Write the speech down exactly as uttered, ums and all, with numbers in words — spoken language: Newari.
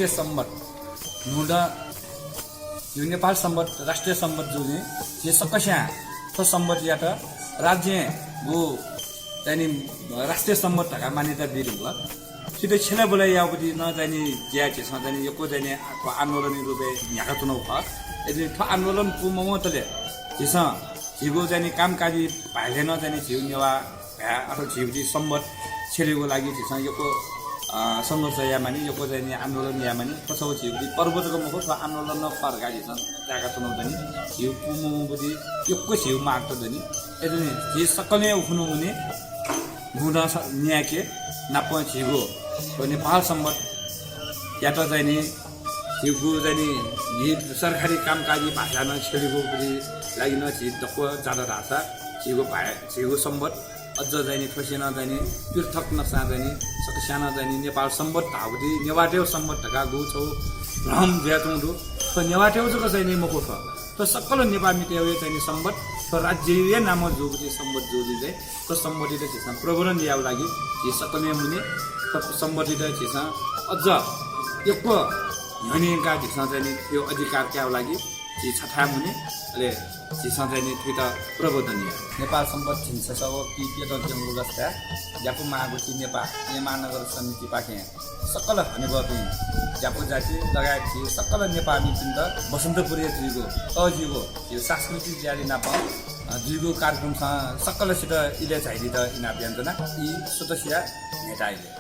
संवत् न्हूदँ, झीगु नेपाल संवत् राष्ट्रिय संवत् जूगुलिं झी सकस्यां थ्व संवत्‌यात राज्यं गु चाहिँ नि राष्ट्रिय संवत् धकाः मान्यता बीधुंकल। थुइत छ्यले बलय् याःगु पति नं चाहिँ नि ज्या झीसं चाहिँ नि यक्व चाहिँ नि थ्व आन्दोलनया रूपय् न्ह्याकाच्वनागु खः। यदि थ्व आन्दोलन पूमवंतले झीसं झीगु चाहिँ नि कामकाजी भाय्‌लय् नं चाहिँ नि झीगु नेवाः भाय् अथवा झीगु संवत् छ्यलेगु लागि झीसं यक्व, अ, संघर्ष यायेमानि, यक्व चाहिँ नि आन्दोलन यायेमानि। थ्व छगू झीगु पर्व जक मखु, थ्व आन्दोलन नं खः धकाः झीसं ताय्‌काच्वनागु दनि। झीगु पूमवंगु पति यक्व झीगु माग त दनि। अय्‌जूगुलिं झी सकलें उखुन्हु मुने न्हूदँ स-, न्यायेके नापं झीगु थ्व नेपाल संवत्‌यात चाहिँ नि झीगु चाहिँ नि हि सरकारी कामकाजी भाषां नं छ्यलेगु लागि नं झी दक्व जात धाःसा झीगु भाय्, झीगु संवत् अझ चाहिँ नि थ्वसिनं चाहिँ नि पृथक नसां चाहिँ नि सकस्यां नं चाहिँ नि नेपाल संवत् धाःगु पति नेवाःतय् संवत् धकाः गु छगू भ्रम जुयाच्वंगु दु। थ्व नेवाःतय् जक चाहिँ नि मखु, थ्व, थ्व सकल नेपाःमितय् चाहिँ नि संवत्, थ्व राज्यया नामं जूगु पति संवत् जूगुलिं चाहिँ थ्व संवत्‌यात झीसं प्रवर्धन यायेगु लागि झी सकलें मुने थ्व संवत्‌यात झीसं अझ यक्व न्ह्यःने यंकाः झीसं चाहिँ नि थ्व अधिकार कायेगु लागि झी छथाय् मुने, अले झीसं चाहिँ नि थुइत प्रवर्धन याये। नेपाल संवत् झिंछसः व पीप्यदँ ज्यंगु लसताय् ज्यापु महागुथि नेपाः यमाः नगर समितिपाखें सकल हनेबहःपिं ज्यापु जाति लगायत झी सकल नेपाःमिपिन्त बसन्तपुरय् जुइगु तःजिगु झी सांस्कृतिक ज्याझ्वः नाप, अ, जुइगु कार्यक्रमसं सकलसित इलय् झायादीत इनाप यानाच्वना। ई सुतसिया न्ह्यथाय् इलय्।